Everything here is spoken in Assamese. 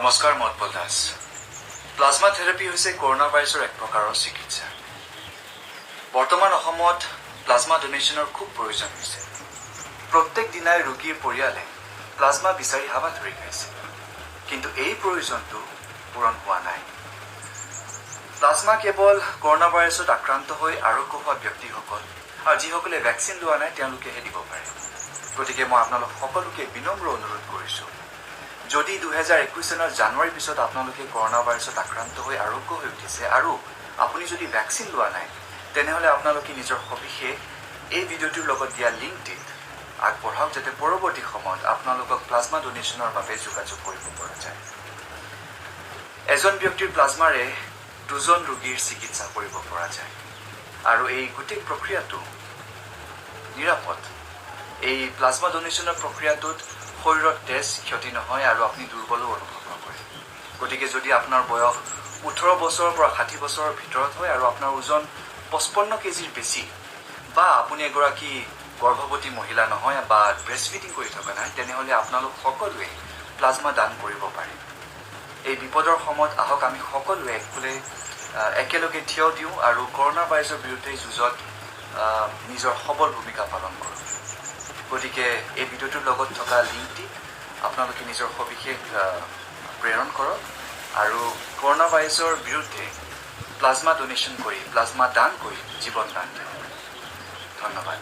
নমস্কাৰ, মই উৎপল দাস। প্লাজমা থেৰাপি হৈছে কৰোণা ভাইৰাছৰ এক প্ৰকাৰৰ চিকিৎসা। বৰ্তমান অসমত প্লাজমা ডনেশ্যনৰ খুব প্ৰয়োজন হৈছে। প্ৰত্যেক দিনাই ৰোগীৰ পৰিয়ালে প্লাজমা বিচাৰি হাবাথুৰি খাইছে, কিন্তু এই প্ৰয়োজনটো পূৰণ হোৱা নাই। প্লাজমা কেৱল কৰোণা ভাইৰাছত আক্ৰান্ত হৈ আৰোগ্য হোৱা ব্যক্তিসকল আৰু যিসকলে ভেকচিন লোৱা নাই, তেওঁলোকেহে দিব পাৰে। গতিকে মই আপোনালোক সকলোকে বিনম্ৰ অনুৰোধ কৰিছোঁ, যদি 2021 চনৰ জানুৱাৰীৰ পিছত আপোনালোকে কৰোণা ভাইৰাছত আক্ৰান্ত হৈ আৰোগ্য হৈ উঠিছে আৰু আপুনি যদি ভেকচিন লোৱা নাই, তেনেহ'লে আপোনালোকে নিজৰ সবিশেষ এই ভিডিঅ'টোৰ লগত দিয়া লিংকটিত আগবঢ়াওক, যাতে পৰৱৰ্তী সময়ত আপোনালোকক প্লাজমা ডনেশ্যনৰ বাবে যোগাযোগ কৰিব পৰা যায়। এজন ব্যক্তিৰ প্লাজমাৰে দুজন ৰোগীৰ চিকিৎসা কৰিব পৰা যায় আৰু এই গোটেই প্ৰক্ৰিয়াটো নিৰাপদ। এই প্লাজমা ডনেশ্যনৰ প্ৰক্ৰিয়াটোত শৰীৰত তেজ ক্ষতি নহয় আৰু আপুনি দুৰ্বলো অনুভৱ নকৰে। গতিকে যদি আপোনাৰ বয়স 18 বছৰৰ পৰা 60 বছৰৰ ভিতৰত হয় আৰু আপোনাৰ ওজন 55 কেজিৰ বেছি বা আপুনি এগৰাকী গৰ্ভৱতী মহিলা নহয় বা ব্ৰেষ্ট ফিডিং কৰি থকা নাই, তেনেহ'লে আপোনালোক সকলোৱে প্লাজমা দান কৰিব পাৰে। এই বিপদৰ সময়ত আহক আমি সকলোৱে একোলে একেলগে থিয় দিওঁ আৰু কৰোণা ভাইৰাছৰ বিৰুদ্ধে যুঁজত নিজৰ সবল ভূমিকা পালন কৰোঁ। গতিকে এই ভিডিঅ'টোৰ লগত থকা লিংকটিত আপোনালোকে নিজৰ সবিশেষ প্ৰেৰণ কৰক আৰু কৰোণা ভাইৰাছৰ বিৰুদ্ধে প্লাজমা ডনেশ্যন কৰি, প্লাজমা দান কৰি জীৱন দান দিয়ক। ধন্যবাদ।